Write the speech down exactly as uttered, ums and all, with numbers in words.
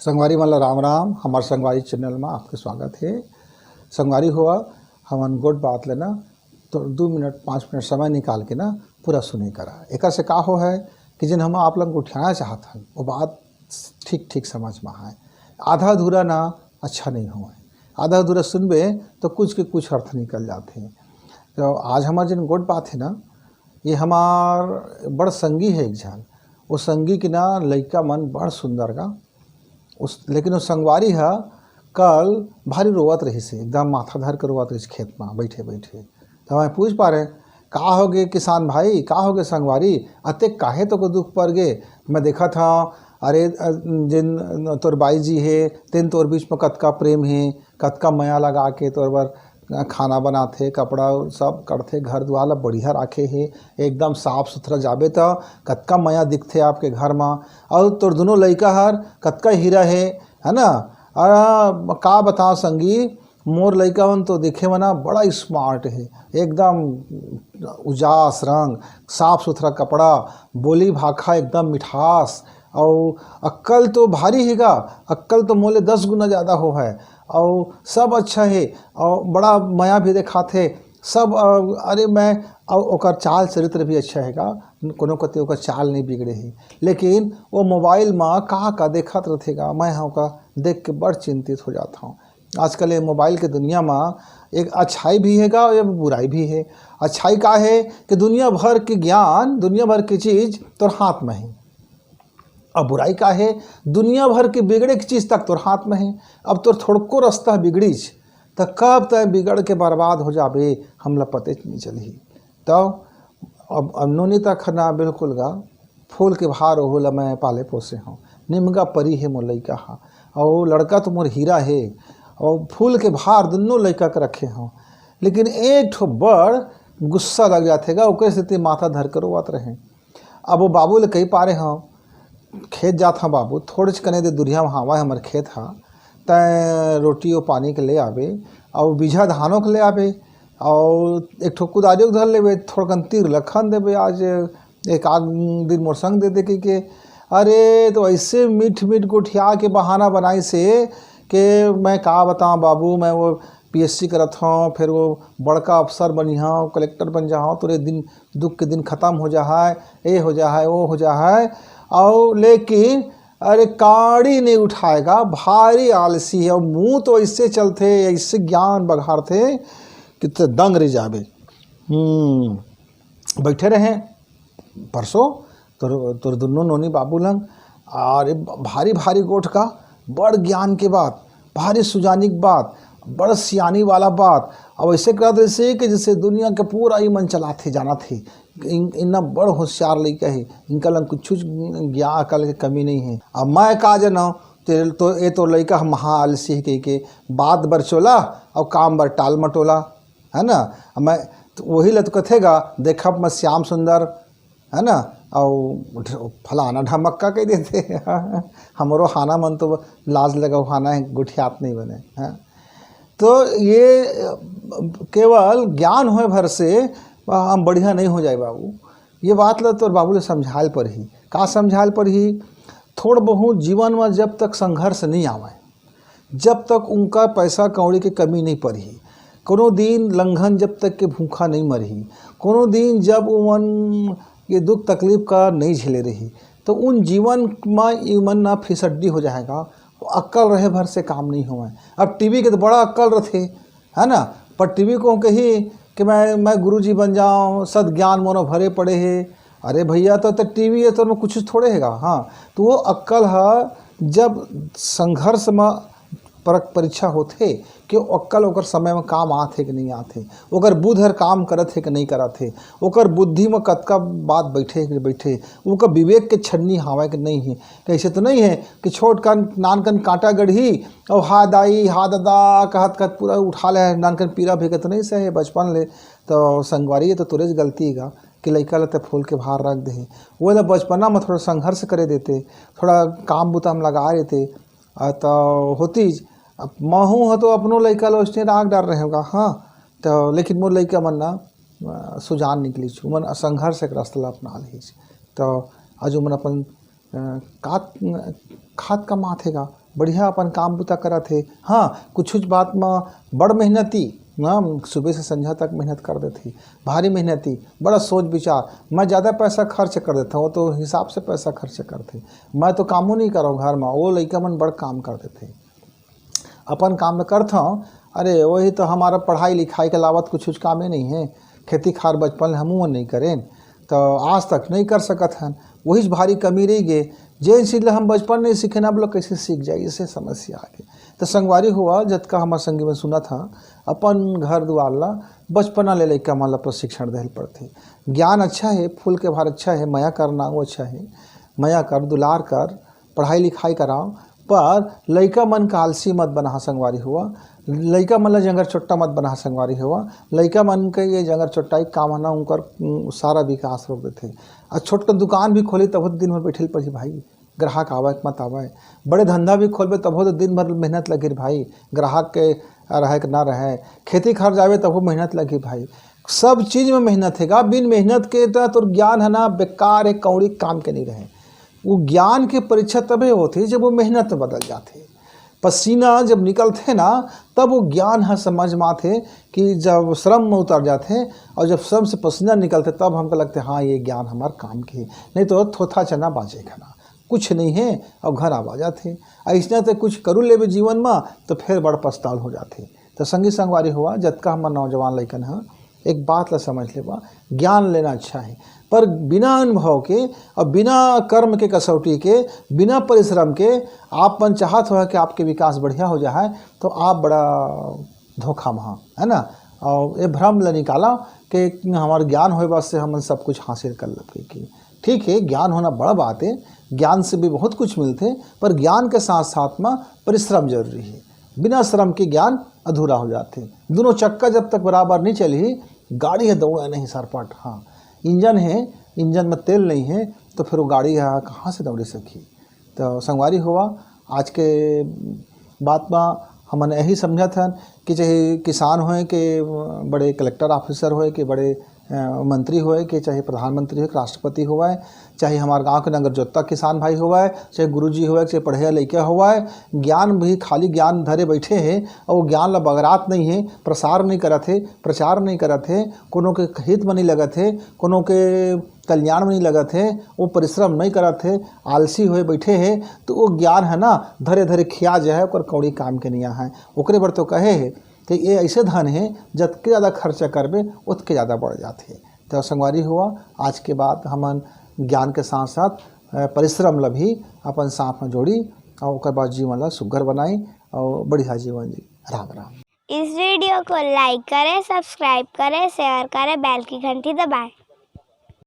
संगवारी मन ला राम राम, हमार संगवारी चैनल मा आपके स्वागत हे। संगवारी हो, हमन गोठ बात ले ना तो दू मिनट, पाँच मिनट समय निकाल के ना पूरा सुने करा। एकर से का हो है कि जिन हम आप लोग गोठियाना चाहत हन, वो बात ठीक ठीक समझ में आए। आधा अधूरा ना अच्छा नहीं हो है। आधा अधूरा सुनबे तो कुछ के कुछ अर्थ निकल जाते हैं। तो आज हमार जिन गोठ बात है ना, ये हमार बड़ संगी है एक झन। वो संगी के ना लइका मन बड़ सुंदर गा। उस, लेकिन वो संगवारी ह कल भारी रोवत रहिस हे, एकदम माथा धर के रोवत रहिस खेत मा बैठे बैठे। तो मैं पूछ पा रहे, "का हो गे किसान भाई, का हो गे संगवारी, अतेक काहे तो को दुख पड़ गे?" मैं देखत हव, अरे, अ, जिन तोर बाई जी हे, तेन तोर बीच में कतका प्रेम हे, कतका मया लगा के तोर बर खाना बनाथे, कपड़ा सब करथे, घर दुआर ला बढ़िया राखे हे, एकदम साफ सुथरा। जाबे त कतका मया दिखथे आपके घर मा। अउ तोर दुनो लइका हर कतका हीरा हे, है ना? अ, का बताओ संगी, मोर लइका मन तो देखे म ना बड़ा स्मार्ट हे, एकदम उजास रंग, साफ सुथरा कपड़ा, बोली भाखा एकदम मिठास, अउ अक्कल तो भारी हे गा, अक्कल तो मोले दस गुना ज़्यादा हो है, अउ सब अच्छा हे, अउ बड़ा मया भी देखाथे सब। अ, अरे मैं, अउ ओकर चाल चरित्र भी अच्छा हे गा, कोनो कति ओकर चाल नहीं बिगड़े हे, लेकिन वो मोबाइल मा का का देखत रथे गा, मैं ह ओकर देख के बड़ चिंतित हो जात हव। आजकल ये मोबाइल के दुनिया मा एक अच्छाई भी हे गा, एक बुराई भी हे। अच्छाई का हे कि दुनिया भर के ज्ञान, दुनिया भर के चीज तोर हाथ में हे। अब बुराई का हे, दुनिया भर के बिगड़े के चीज तक तोर हाथ में हे। अब तोर थोड़को रास्ता बिगड़ीच, त कब तय बिगड़ के बर्बाद हो जाबे, हमला पते नहीं चलही। तो अब, अब नोनी तक ना बिल्कुल गा, फूल के भार ओहू ला मैं पाले पोसे हव। निमगा परी हे मोर लइका हा, अउ लड़का तो मोर हीरा हे, अउ फूल के भार दुनों लइका के रखे हव। लेकिन एक ठो बड़ गुस्सा लग जाथे गा, ओकरे सेती माथा धर के रोवत रहे। अब वो बाबू ले कही पारे हव, "खेत जात हव बाबू, थोड़ेच कने दे दुरिहा म हावय हमर खेत हा, तैं रोटी अउ पानी के ले आबे, अउ बीजहा धानो के ले आबे, अउ एक ठो कुदारियो के धर लेबे, थोड़कन तीर लखन देबे, आज एक आध दिन मोर संग दे दे," कहिके। अरे, तो ऐसे मीठ मीठ गोठिया के बहाना बनाइस हे कि मैं का बताऊं बाबू, मैं वो पीएससी करत हव, फिर वो बड़का अफसर बनिहव, कलेक्टर बन जाहव, तोरे दिन, दुख के दिन खत्म हो जाहय, ए हो जाहय, ओ हो जाहय। अउ लेकिन अरे, काड़ी नहीं उठाय गा, भारी आलसी हे। अउ मुंह तो ऐसे चलथे, ऐसे ज्ञान बघारथे कि ते दंग रह जाबे। हम्म, बैठे रहे परसों तोर, तोर दुनों नोनी बाबू लंग, अरे भारी भारी गोठ का, बड़ ज्ञान के बात, भारी सुजानी के बात, बड़ सियानी वाला बात। अब ऐसे करत रहिस हे कि जैसे दुनिया के पूरा ई मन चलाथे, जानथे। इन-, इन्ना बड़ होशियार लइका हे, इनका लंग कुछ ज्ञान अकल के कमी नहीं हे। अब मैं का जानव, ते तो, ए तो लइका ह महा आलसी हे कहिके बात बर चोला अउ काम बर टाल मटोला, है ना? अब मैं तो वही ल तो कथे गा, "देखब मैं श्याम सुंदर," है ना, अउ ढ-, फलाना ढमक्का कह देथे। हमरो हाना मन तो लाज लगाऊ हाना हे, गोठियात नहीं बने, हैं? तो ये, अ, केवल ज्ञान होए भर से हम बढ़िया नहीं हो जाए बाबू। ये बात ल तोर बाबू ले समझाल परही। का समझाल परही? थोड़ बहुत जीवन में जब तक संघर्ष नहीं आवे, जब तक उनका पैसा कौड़ी के कमी नहीं पड़ही, कोनो दिन लंघन जब तक के भूखा नहीं मरही, कोनो दिन जब उमन ये दुख तकलीफ का नहीं झेले रही, तो उन जीवन में इमन ना फिसड्डी हो जाएगा। वो अक्कल रहे भर से काम नहीं होवे। अब टीवी के तो बड़ा अक्कल रथे, है ना, पर टीवी को कही कि मैं, मैं गुरुजी बन जाऊं, सद ज्ञान मोनो भरे पड़े हे। अरे भैया, तो, तो टीवी है, तो में कुछ थोड़े हेगा। हाँ, तो वो अक्कल ह जब संघर्ष में परख परीक्षा होथे कि अक्कल ओकर समय में काम आथे कि नहीं आथे, ओकर बुध हर काम करत हे कि नहीं करत हे, ओकर बुद्धि में कतका बात बैठे हे कि बैठे, ओकर विवेक के छन्नी हावय कि नहीं हे। कैसे तो नहीं है कि छोट कन, नान कन कांटा गढ़ही अउ "हा दाई, हा ददा" कहत कहत पूरा उठा ले, नान कन पीरा भी कत नहीं सहे बचपन ले। तो संगवारी, ये तो तोरेच गलती गा कि लइका ल ते फूल के भार रख देहे। वो ल बचपना में थोड़ा संघर्ष करे देते, थोड़ा काम बुता में लगा देते, आ, तो होतीच। अब महू ह तो अपनो लइका ल उसने राख डार रहे होगा, हाँ, तो लेकिन मोर लइका मन ना, आ, सुजान निकलीच, उमन संघर्ष के रास्ता ला अपना लीच। तो आज उमन अपन, आ, कात, खात कमात हे गा, बढ़िया अपन काम बुता करत हे। हाँ, कुछ कुछ बात म बड़ मेहनती, हाँ, सुबह से संझा तक मेहनत कर देथे, भारी मेहनती, बड़ा सोच विचार। मैं ज़्यादा पैसा खर्च कर देता हूँ, वो तो हिसाब से पैसा खर्च करथे। मैं तो कामों नहीं करव घर म, वो लइका मन बड़ काम कर देथे। अपन काम ल करथव। अरे, वही तो हमारा पढ़ाई लिखाई के अलावा तो कुछ कुछ कामे नहीं है। खेती खार बचपन ले हमू मन नहीं करेन, तो आज तक नहीं कर सकत हन। वही भारी कमी रह गे। जेन चीज ल हम बचपन नहीं सीखेन, अब लोग कैसे सीख जाए, इसे समस्या आ गे। तो संगवारी हुआ, जतका हमार संगी मन सुनत हा, अपन घर दुआर ला बचपना ले लइका मन ला प्रशिक्षण देहल पड़थे। ज्ञान अच्छा है, फूल के भार अच्छा है, मया करना वो अच्छा है, मया कर, दुलार कर, पढ़ाई लिखाई कराओ, पर लइका मन का आलसी मत बना संगवारी हुआ, लइका मन ला जंगर चोट्टा मत बना संगवारी हुआ। लइका मन के ये जंगर चोट्टाई काम है ना, उनकर उम, सारा विकास रोक देथे। आ छोटकन दुकान भी खोली तब दिन भर बैठे पड़ी भाई, ग्राहक आवे के मत आवे। बड़े धंधा भी खोलबे तबो तो दिन भर मेहनत लगी रे भाई, ग्राहक के रहे के ना रहे। खेती खार जावे तबो मेहनत लगी भाई, सब चीज में मेहनत है गा। बिन मेहनत के तो तोर ज्ञान है ना, बेकार है, कौड़ी काम के नहीं रहे। वो ज्ञान के परीक्षा तबे होथे जब वो मेहनत में बदल जाथे। पसीना जब निकलथे ना, तब वो ज्ञान ह समझ में आथे कि जब श्रम में उतर जाथे और जब श्रम से पसीना निकलथे, तब हमको लगथे, हाँ, ये ज्ञान हमार काम के हे। नहीं तो थोथा चना बाजे खाना, कुछ नहीं है और घर आ जाथे। अइसना ते कुछ करू लेबे जीवन में, तो फिर बड़ पछताल हो जाथे। तो संगी संगवारी हुआ, जतका हमर नौजवान लइकन ह, एक बात ला समझ लेवा, ज्ञान लेना अच्छा है, पर बिना अनुभव के और बिना कर्म के कसौटी के, बिना परिश्रम के आप मन चाहत हो कि आपके विकास बढ़िया हो जाए, तो आप बड़ा धोखा में हा, है ना? और ये भ्रम ला निकाला कि हमार ज्ञान होए बस से हमन सब कुछ हासिल कर लेबे की। ठीक है, ज्ञान होना बड़ा बात है, ज्ञान से भी बहुत कुछ मिलथे, पर ज्ञान के साथ साथ में परिश्रम जरूरी है। बिना श्रम के ज्ञान अधूरा हो जाथे। दोनों चक्का जब तक बराबर नहीं चलही, गाड़ी है दौड़े नहीं सरपट। हाँ, इंजन है, इंजन में तेल नहीं है, तो फिर वो गाड़ी है कहाँ से दौड़े सकी? तो संगवारी हुआ, आज के बात में हमन यही समझत हन कि चाहे किसान होए के बड़े कलेक्टर ऑफिसर होए के बड़े अ, मंत्री होए के चाहे प्रधानमंत्री होए के राष्ट्रपति होए, चाहे हमार गांव के नंगर जोत्ता किसान भाई होए, चाहे गुरुजी होए, चाहे पढ़े लइका होए, ज्ञान भी खाली ज्ञान धरे बैठे हे और वो ज्ञान ला बगरात नहीं है, प्रसार नहीं करत है, प्रचार नहीं करत है, कोनो के हित में नहीं लगत है, कोनो के कल्याण में नहीं लगत है, वो परिश्रम नहीं करत है, आलसी होए बैठे है, तो वो ज्ञान है ना धरे धरे खिया जाए, ओकर कौड़ी काम के नहीं आहे। ओकरे बर तो कहे है कि ये ऐसे धन है, जतके ज़्यादा खर्चा करबे, ओतके ज़्यादा बढ़ जाथे। तो संगवारी हुआ, आज के बाद हमन ज्ञान के साथ साथ अ, परिश्रम ला भी अपन साथ में जोड़ी और ओकर बाद जीवन ला सुघर बनाई और बढ़िया जीवन जी। राम राम। इस वीडियो को लाइक करें, सब्सक्राइब करें, शेयर करें, बेल की घंटी दबाएं।